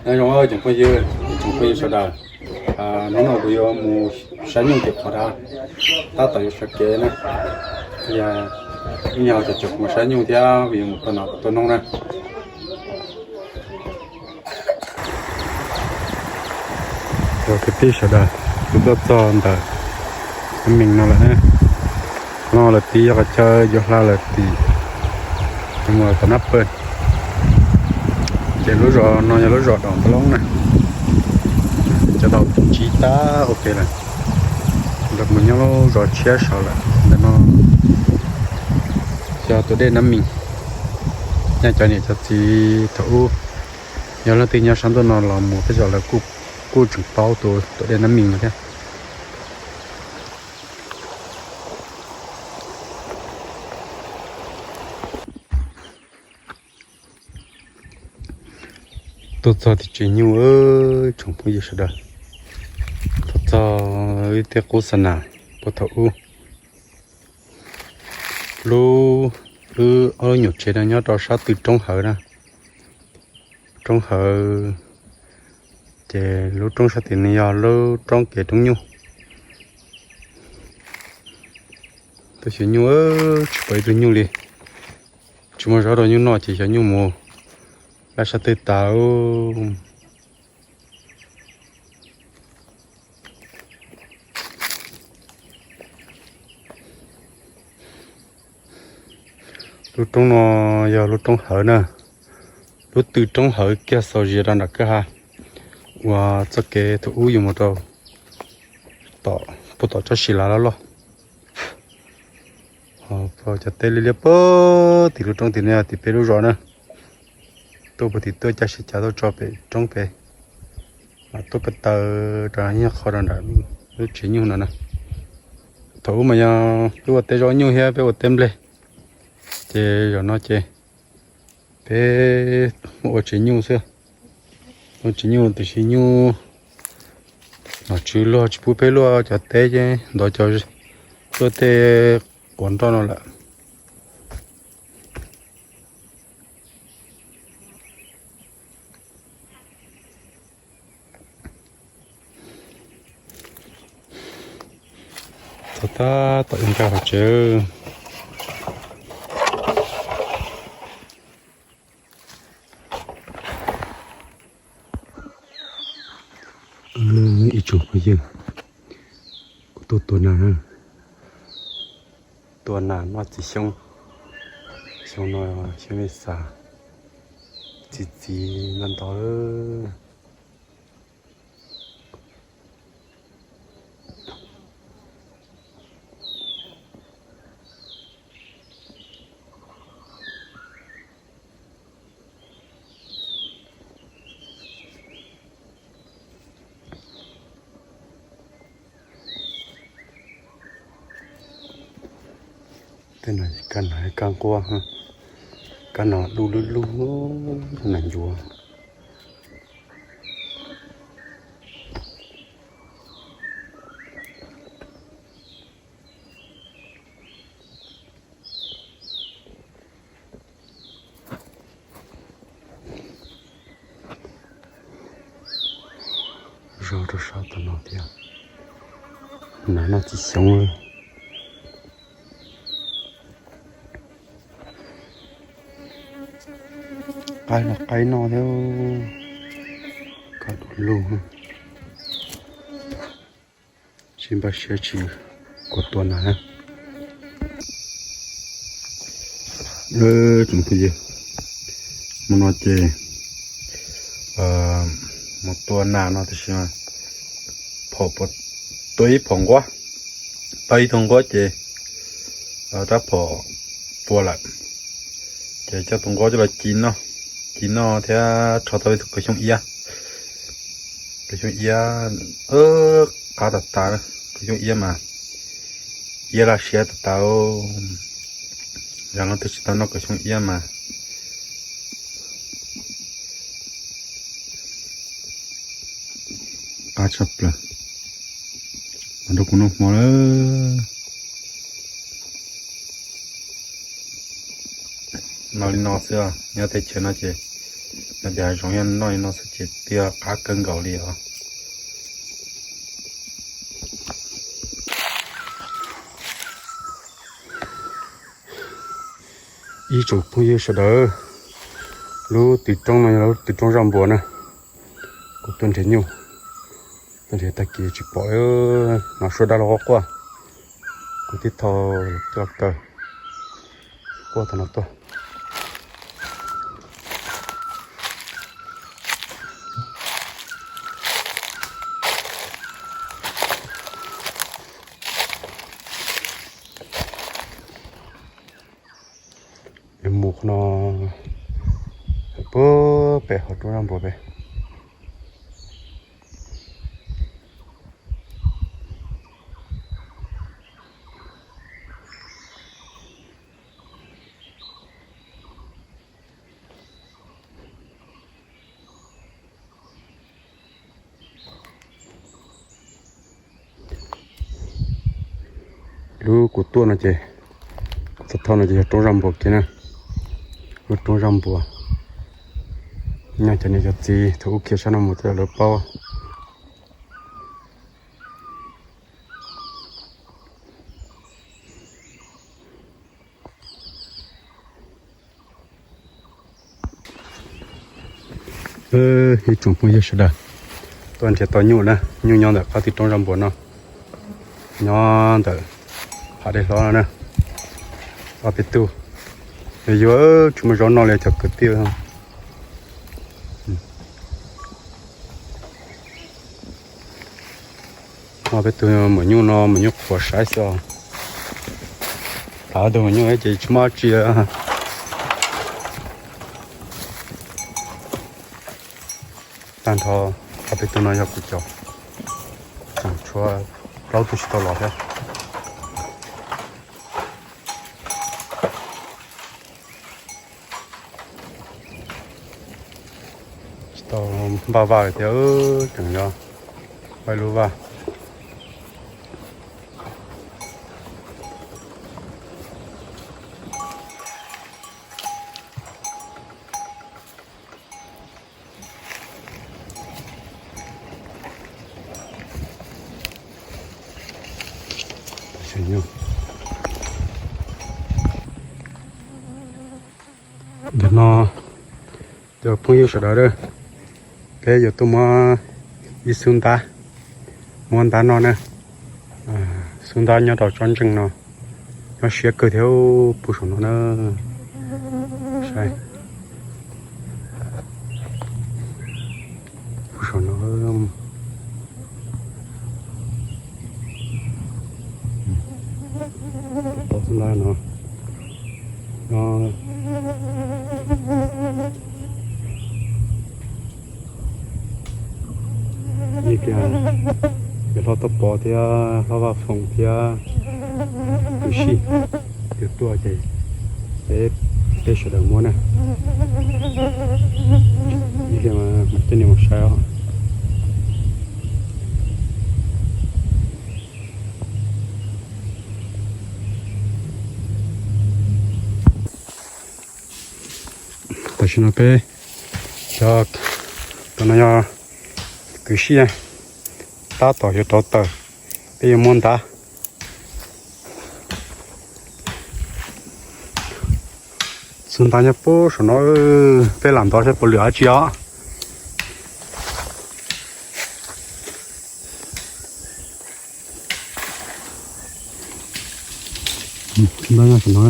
Nyob zoo tsoom phooj ywg, tsoom phooj ywg sawv daws, hnub no kuv yuav mus saib nyuj ces qhov no tab tom yuav sawv kev na. Yog ib nyuag hauv ces kuv mus saib nyuj thiab kuv yuav mus tua nom tua noog na. Ua kwv tij sawv daws, kuv tuaj txog ntawm Nab Mees no lawm na. No lawm tid yog qhov chaw yuav hla lawm tim, yuav mus tom Nab Pawg. Ces lub zos no yog lub zos Daum Nploob na. Cov daum tsiv tag ua ke lawm, lawv mus nyob lub zos tshiab saud lawm. Ntawm no yog tus dej Nab Mees. Nyaj cov niam cov txiv thaum ub, yog leej twg nyob sab ntuj no los mus tej zaum lawv kuj tseem paub tus, tus dej Nab Mees no thiab. Tuaj txog tim tsev nyuj, tsoom phooj ywg sawv daws, tuaj txog ib tej qub xa nas puag thaum ub. Lub, wb ob lub nyuam tsev no nyob rau sab tw roob hawv na. Roob hawv, ces lub roob sab tim no yog lub roob kev roob nyuj. Tuaj xyuas nyuj, tsis pom ib tug nyuj li. Tsis muaj zaub rau nyuj noj ces xyov nyuj mus laj sab twg tas. Lub roob no yog lub roob hawv na, lub tw roob hawv kiag xaus zia rau nram kwj ha, uas txoj kev thaum ub yuav mus rau tom, puag tom tsob si lav loj loj. Cov teb liab liab puag tim lub roob tim no yog tim peb lub zos na. Tuaj puag tim tuaj caj sib cav tuaj tso pem roob pem, mas tuaj pem taw rau nyuag qho rau nram lub tsev nyuj no na. Thaum ub mas yog peb ua teb zaub nyuj thiab peb ua teb nplej, ces zaum no ces peb muaj ua tsev nyuj xwb. Ua tsev nyuj tiam sis nyuj nom tswv luag tsis pub peb luaj cov teb ces ntov cov luaj tej quav nroj no lawm. Txog tab tom yuav nkag qhov tsev. Ib tsoom phooj ywg, kuv tuaj tua nas, tua nas noj txiv xyoob. Xyoo no xyoo me xas, txiv txiv ntau ntau. Tej no kab no kab nquab, kab no du lug lug, nas ncuav. Zog rau sab tom no thiab. Nas noj txiv xyoob. Qaib los qaib noj thiab. Kab du lug. Tsis npaj siab tsis kuv tua nas na. Tsoom phooj ywg, hmo no ces mus tua nas no tiam sis phom, tua ib phom nquab, tau ib tug nquab ces rab phom puas lawm, ces coj tus nquab coj los ci noj, ci noj thiab rho tau ib tug kaus xyoob iab. Kaus xyoob iab qab tas tas, kaus xyoob iab mas iab laj siab tas tas. Yog leej twg tsis tau noj kaus xyoob iab mas qab tshaj plaws. Los nrog kuv noj hmo lawm. No li no xwb, nyob teb chaws no ces Tias hav zoov nyob no xwb ces twb qab kawg nkaus li os. Ib tsoom phooj ywg sawv daws, lub twg roob no yog lub twg roob zaj npuas na. Kuv tuaj nrhiav nyuj, tuaj nrhiav tag kis tsis pom, hnov suab dab laug quaj quaj. Kuv tib thaum tuaj kaw quaj thaum no tuaj. Mus qhov no puag pem hauv roob zaj npuas pem. Lub kuv tuaj no ces, txog thaum no ces yog roob zaj npuas kiag na. Lub roob zaj npuas, nyob cov niam cov txiv thaum ub khiav sab no mus tej lawv paub. Ib tsoom phooj ywg sawv daws, tuaj nrhiav tau nyuj na, nyuj nyob ntawm qab twg roob zaj npuas no, nyob ntawm hav dej hlob no na. Ob peb tug, yog yuav tsis muaj zaub noj li cov kwv tij. Ob peb tug maum nyuj no, maum nyuj qhuav saib xwb os. Thaum ob tug maum nyuj ces tsis muaj tsi. Tag nrho ob peb tug no yog kuv cov, tseem tshuav plaub tug tsis tau los thiab. Tsis tau npaj vaj li thiab, tseem yog vaj lub vaj. Ntawm no, cov phooj ywg sawv daws, peb yuav tuaj muab ib xub ntab, muab ntab noj na. Xub ntab nyob rau tsob ntseej no, nyob siab kawg thiab, puag saum no na. Saib, puag saum no. Pom xub ntab no, no, ib pliag yog hlob Tooj Pov thiab hlob Vaj Foom thiab Kwv Sij yuav tuaj ces peb, peb sawv daws muab na. Ib pliag mas coj nej mus saib os. Tam sim no peb, cov, cov no yog Kwv Sij, tab tom yuav rauv taws, peb yuav muab ntab. Xub ntab nyob puag saum no, peb lam ntov saib puas lwm dab tsi os. Xub ntab nyob saum no.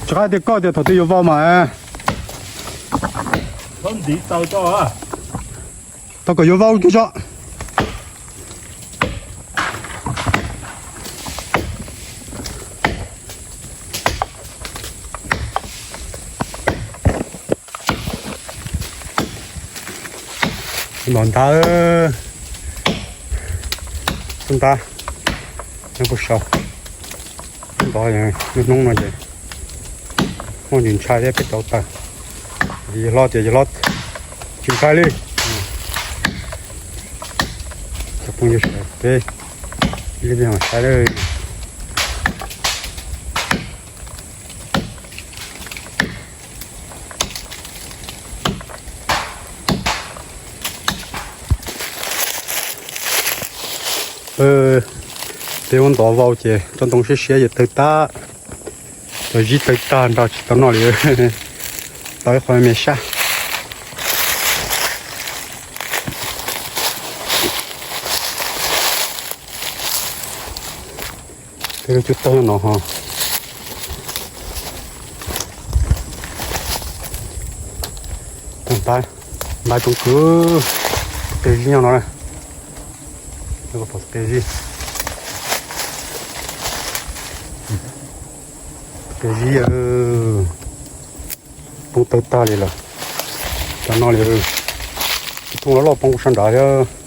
Tsis qab tias koj tias thaum twg yuav vau mas. Tau kom yuav vau kiag tso. Los ntawd, xub ntab nyob puag saum. Ntov hnub no ces muaj ntsis ntshai thiab peb rauv taws. Yawg hlob tias yawg hlob tsis ntshai li. Cov phooj ywg sawv daws, peb Li saib lawm. Peb ua ntov vau ces tsob ntoo siab siab ces tawg tag, cov zib tawg tag nrho tsis tau noj li. Tau ib qho me sab. Peb lub cub tag no ho. Npab, npab coob kawg. Tes zib nyob no na. Tes zib, tes zib poob tawg tag li lawm. Cov no li, tsis poob los loj poob sab nrad thiab.